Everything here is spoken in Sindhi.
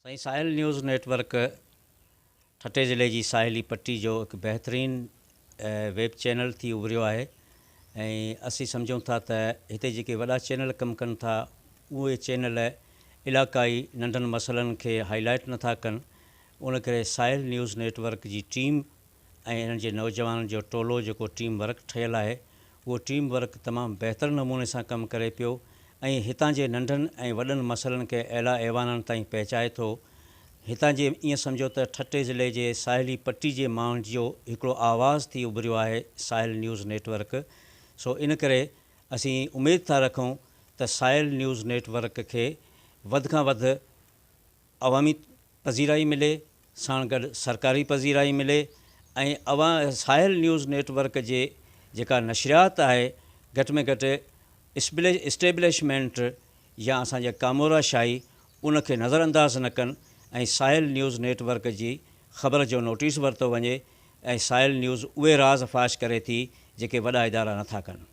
سائين ساحل نيوز نيٽ ورڪ ٺٽي ضلعي جي ساحلي پٽي جو هڪ بهترين ويب چينل ٿي اڀريو آهي ۽ اسين سمجهون ٿا ته هتي جيڪي وڏا چينل ڪم ڪن ٿا اهي چينل علاقائي ننڍن مسئلن کي هائي لائيٽ نٿا ڪن، ان ڪري ساحل نيوز نيٽ ورڪ جي ٽيم ۽ انهن جي نوجوانن جو ٽولو جيڪو ٽيم ورڪ ٺهيل آهي اهو ٽيم ورڪ تمام بهتر نموني سان ڪم ڪري پيو ۽ هتان جي ننڍن ۽ وڏن مسئلن کي اعليٰ ايوانن تائين پهچائي ٿو. هتان جي ائين سمجهو ته ٺٽي ضلعي جي ساحلي پٽي جي ماڻهن جو هڪڙو آواز ٿي اڀريو آهي ساحل نيوز نيٽ ورڪ. سو ان ڪري اسين اميد ٿا رکون ته ساحل نيوز نيٽ ورڪ کي وڌ کان وڌ عوامي پذيرائي ملي، ساڻ گڏ سرڪاري پذيرائي ملي ۽ اوهان ساحل نيوز نيٽ ورڪ جي جيڪا نشريات آهي گهٽ ۾ گهٽ اسٽيبلشمينٽ يا اسان جي ڪامورا شاهي ان کي نظر انداز نه ڪن ۽ ساحل نيوز نيٽ ورڪ جي خبر جو نوٽيس ورتو وڃي ۽ ساحل نيوز اهي راز فاش ڪري ٿي جيڪي وڏا ادارا نٿا ڪن.